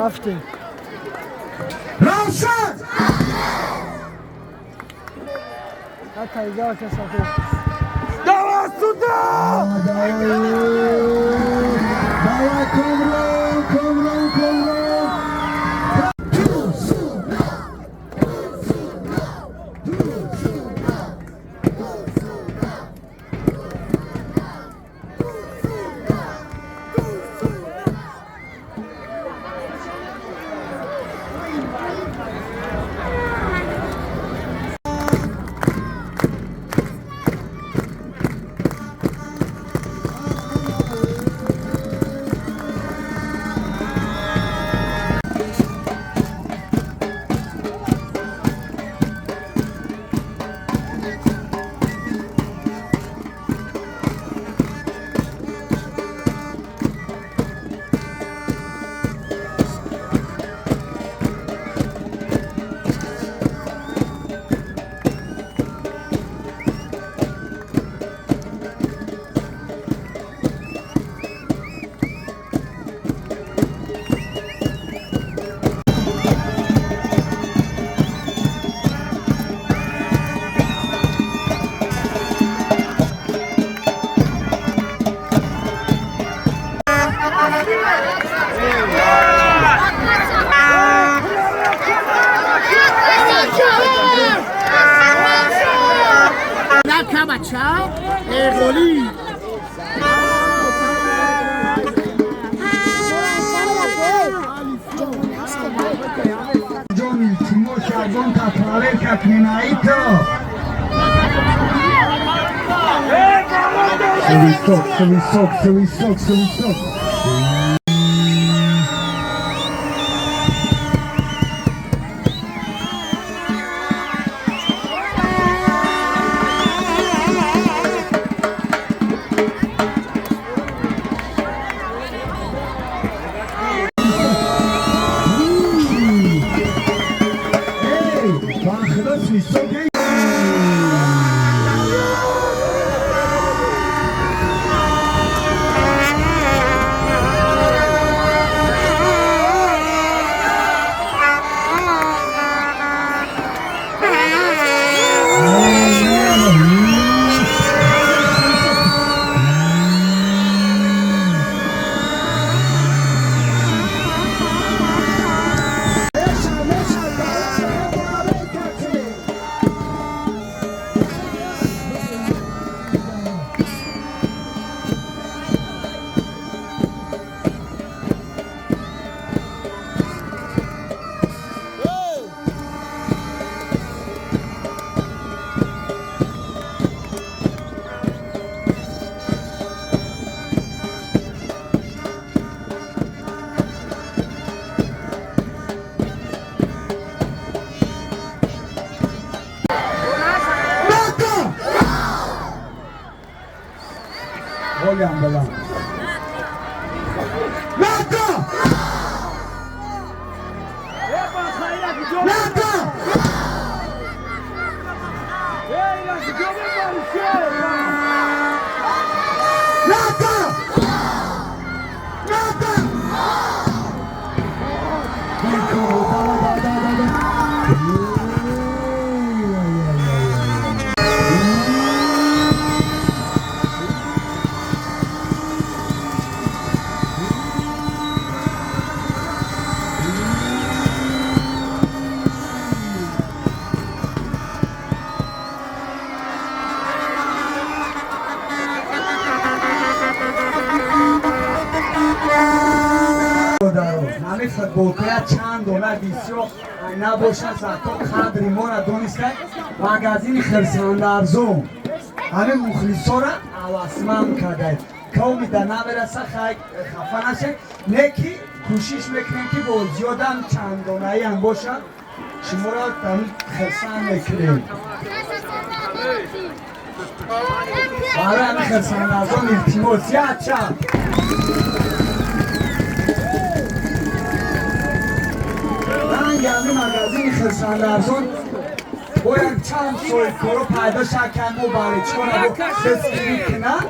Рафтем. Равшан! Як касафо. Давай сюда! Давай, давай, Комрон, Комрон, Комрон! Бача Эголи. Ҷон, илтимос, ягон та проверка куненаито. Свисток, свисток, свисток, свисток. Эй, ба худо, свисток, эй. Меша, меша, проверка кунем. Нака! Голям балам. Нака! Нака! Нака! Нака! Давай, давай, давай, давай. Ҳамин футболкая чанд дона бисёр набошад, зато қадри мора дониста. Магазини Хирсандарзон ҳамин мухлисора ҳавасманд карда. Комида намераса, хай, хафа нашед, не ки кӯшиш мекунем, ки бо зиёдам чандонаиам бошад, шуморо хирсанд мекунем. Барои ҳамин Хирсандарзон, илтимос, яча. Ранги ҳамин магазини Хирсандарзон бояд чанд соҳибкоро пайдо шад, ки мо баречкора дастгирӣ кунад.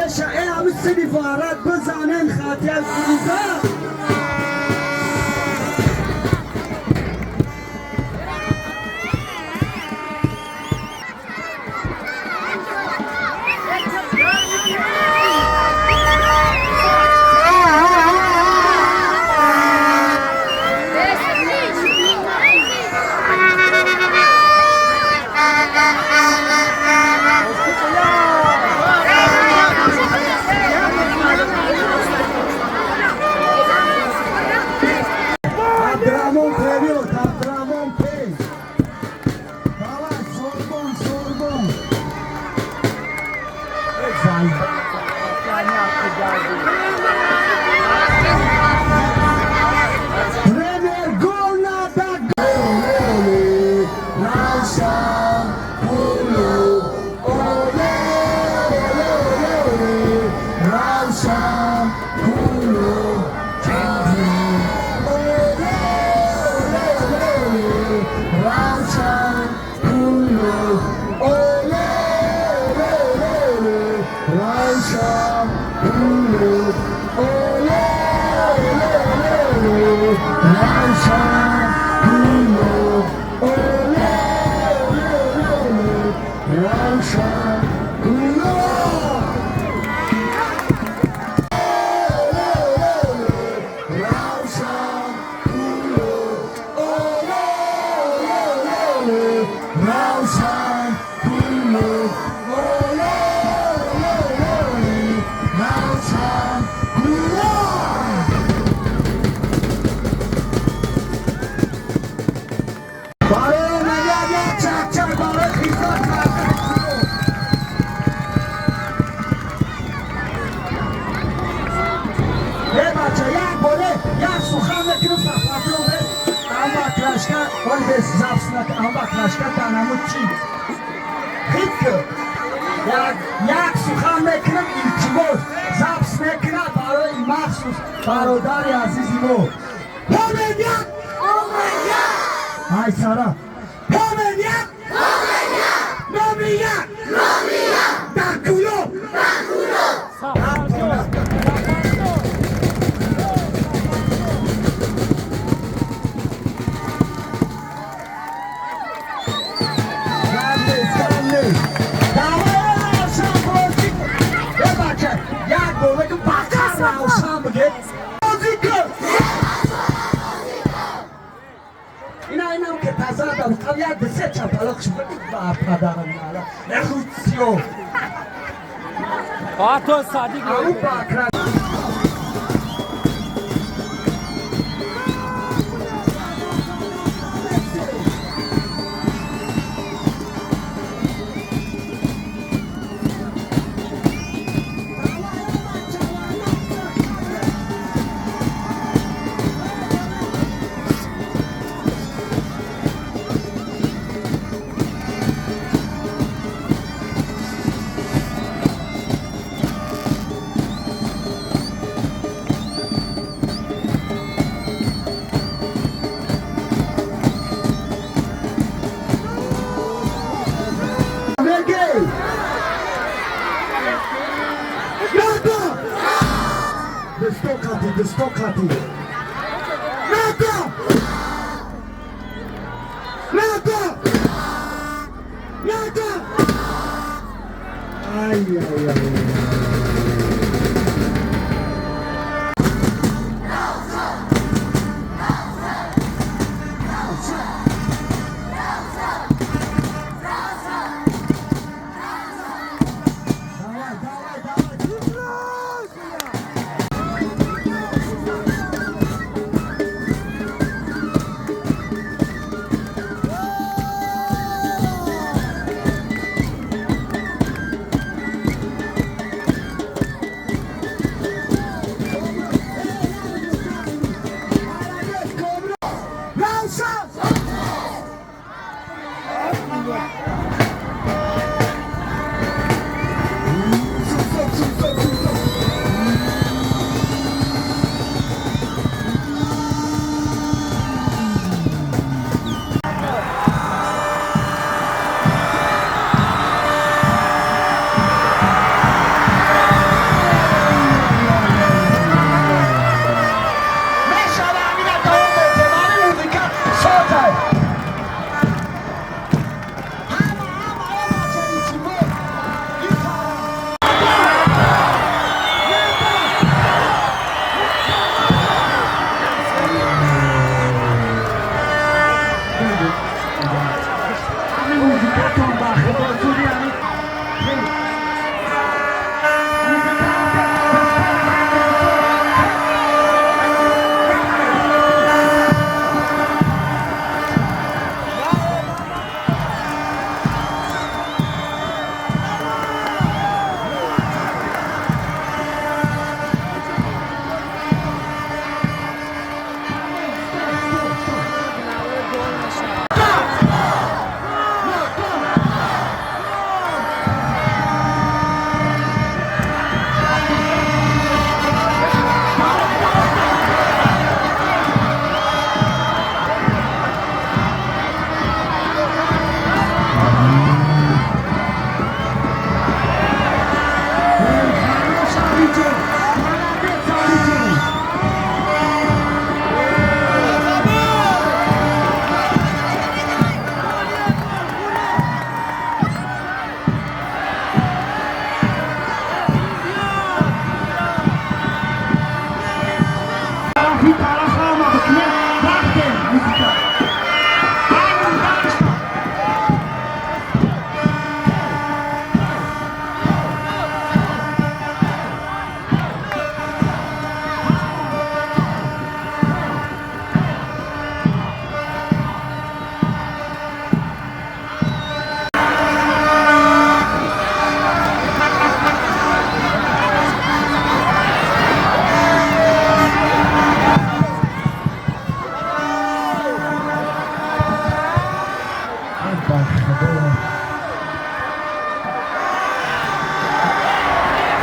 Эша, ҳами сини фарат бизанен хатия фурӯза. Абдураҳмон вперёд, Абдураҳмон пеш. Давай, Сорбон, Сорбон. Зай. Премьер гол надо. Оле, Равшан, Кулуб. Оле, оле, оле, оле. Равшан, Кулуб. Чемпион. Оле, оле, оле, оле. Равшан, Кулуб. Оле, оле, оле, оле. Равшан, Кулуб. Оле, оле, оле, оле. Равшан, Кулуб. Оле, оле, оле, оле. Равшан, Кулуб. Оле, оле, оле. Равшан, Кулуб. Оле, оле, оле, оле. Равшан, Кулуб. Оле, оле, оле, оле. Равшан, Кулуб. Барои миллият як чакчак барои хизмат кардани клуб. Э, бача, як боре як сухан мекунам, патрон, ама крашка ол без запись нак, ама крашка танамуд чӣ хит ки як як сухан мекунам, илтимос, запись мекунам барои махсус бародари азизи мо. Номер як, ай сара, номер як, номер як, дар Кӯлоб. Дар тона. Гандес, гандес. Давай, Равшан, бозӣ кун. Э, бача, як бор мегӯм, бақар Равшан бигед. Бозӣ кун. Ина инам ки тазадам, қабл як ду се чапалоқ шуд, ба падарам нала. Нахуд сиёҳ. Фато Садиқ. Ау бакра. Мегей! Нато! Десто қати, десто қати. Нато! Нато! Нато! Ай, ай, ай. Давай, давай, давай.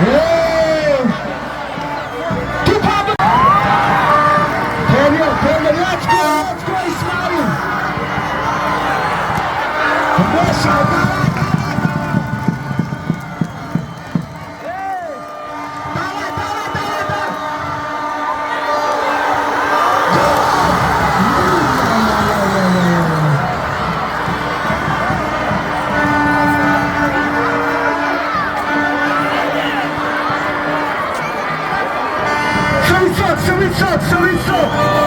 Эй! Тупа. Вперед, вперед, let's go, let's go, Исмаил! Меша, давай, давай, давай! Давай, давай, давай, давай! 900, 900, 900!